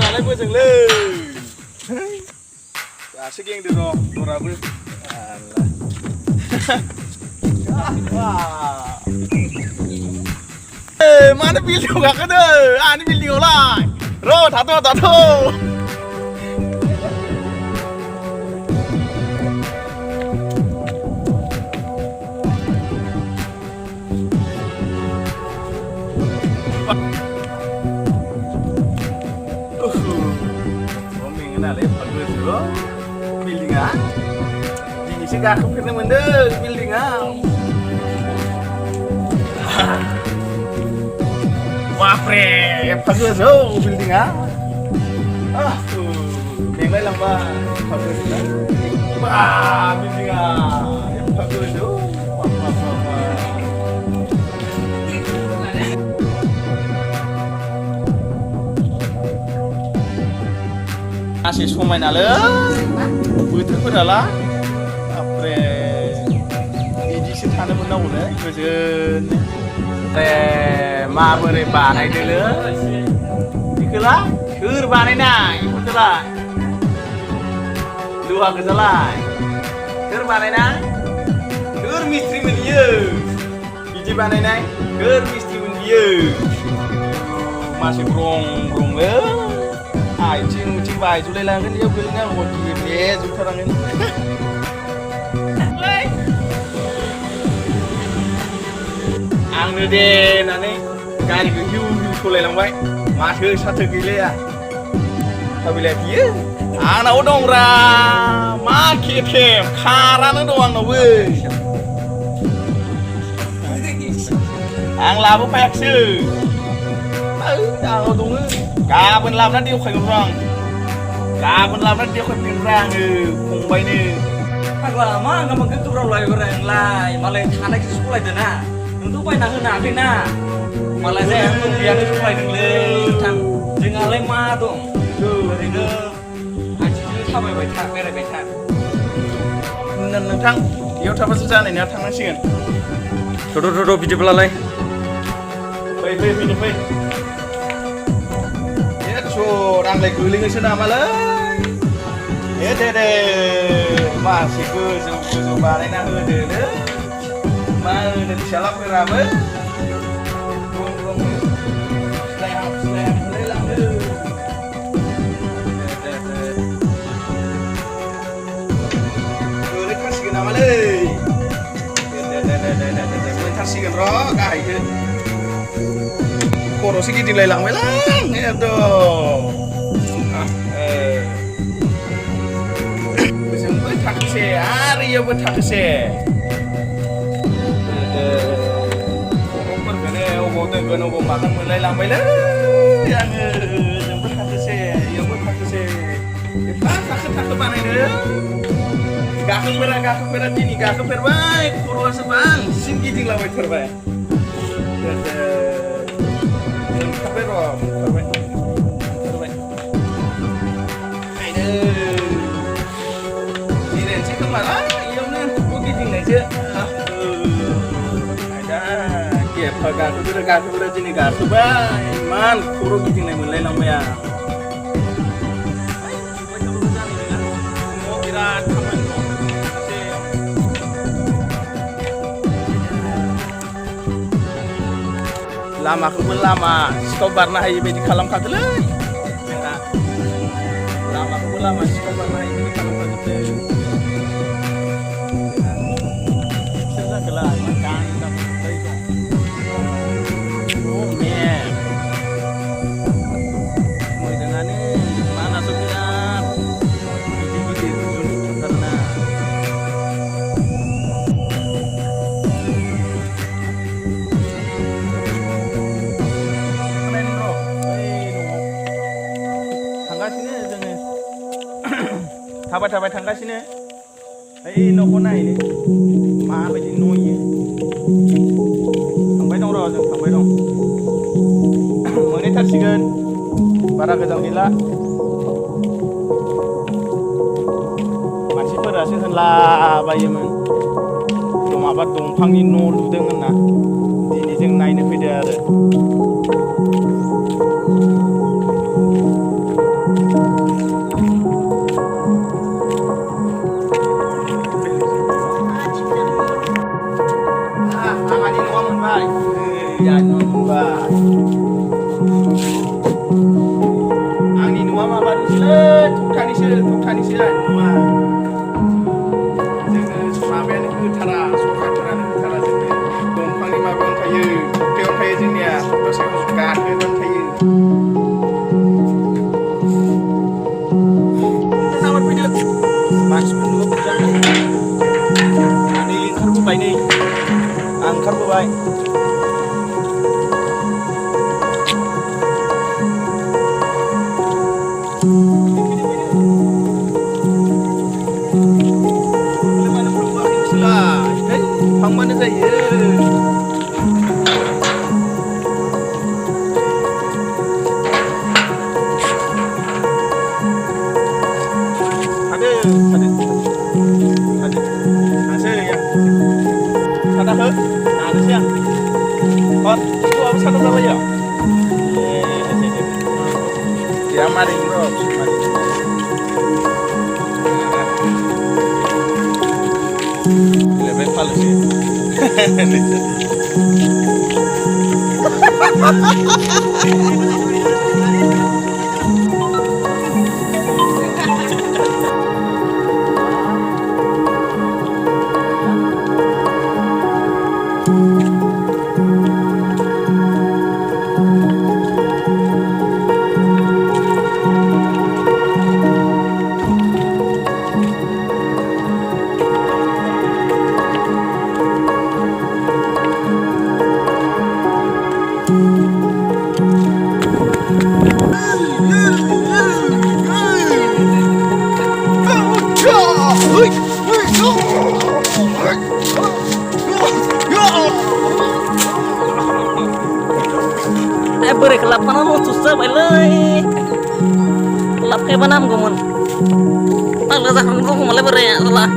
नालाय मोजांलै दासो गेंदो र' दराबो मानो बिल्डिंआव गाखोदो आंनि बिल्डिंआवलाय र' थाथ' मेङोनालै फागोसो बिल्डिंआ दिनैसो गाखोफेरनो मोनदों बिल्डिंआव बापरे एफा गोजौ बिल्डिंआ मेंलायलांबाय एफा गोजौ बा बिल्डिंआ एफा गोजौ आसि समायनालै बोथोरफोरालाय बापरे बिदिसो थानो मोननांगौलै गोजोन माबोरै बानायदोलै बेखौलाय सोर बानायनाय बेफोरखौलाय लहा गोजालाय सोर बानायनाय सोर मिस्ट्रिमोन बियो बिदि बानायनाय सोर मिस्ट्रिमोन बियो मासे ब्रंलै आथिं उथिं बायजोबलायलांगोन बेयाव गोलैनांगौ गेलेजोबथारांगोन आंनो दे होननानै गारिखौ हिउ सलायलांबाय माथो साथो गैलाया थाबैलाय बियो आंनाव दंब्रा मा खेखेम खारानो दं आंनावबो आं लाबोफायाखिसै आंनाव दङ गाबोन लाबोनानै देखायगोन आं गाबोन लाबोनानै देखायफिनग्रा आङो फंबायनो फाग्ला मा गाबोन गोब्राब लायब्रा नोंलाय मालाय थानायखौसो सलायदो ना नोंथ' बायना होनो हायाखैना मालाय जाया बियानो सलायदोंलै नोंथां जोंहालाय मा दं ओरैनो आथिंजों थाबायबाय था बेरायबाय था नोंथां बेयाव थाबासो जानाय नङा थांनांसिगोन थ' बिदिब्लालाय फैनो फै आंलाय गोलैनोसो नामालै दे मासे गोजौ बानायना होदोलै मा होनो फिसालाफोराबो गोलैथारसिगोन नामालै मोनथारसिगोन र' गाहायखो खर'सो गिदिंलायलांबायलां ओजोंबो थाखोसे आरो इयावबो थाखोसे खर'फोरखौनो अबाव दोनगोन अबाव मागोन मोनलायलांबायलै आङो ओजोंबो थाखोसे इयावबो थाखोसे एफा थाखो बानायनो गाखोफेरा दिनै गाखोफेरबाय खर'आसो बांसिन गिदिंलाबायथारबाय मोनखाबाय र' मोनखाबाय जिरायनोसै खोमालाय इयावनो गिदिंनायसो एफा गाखोफेरा दिनै गाखोबाय इमान खर' गिदिंनाय मोनलायलांबाय आं बिराद खामानि दं लामाखौबो लामा सिखाव बारनो हायि बायदि खालामखादोलै जोंहा लामाखौबो लामा सिखाव बारनो हायि बायदि खालामखादोलै सोर जाखोलाय मा गानगाबाय दं मोजाङानो मानासआव बिराद गिदिर जुन्थु थाथारोना थाबाय थांगासिनो ओइ न'खौ नायनो माबायदि न'यो थांबाय दं र' जों थांबाय दं मोनहैथारसिगोन बारा गोजान गैला मानसिफोरासो होनलाबायोमोन माबा दंफांनि न' लुदों होनना दिनै जों नायनो फैदो आरो dia maring bro lebih palu sih beri kelap mana lu susah belai kelap kayak mana gue mun tak letak gue malah beri ya salah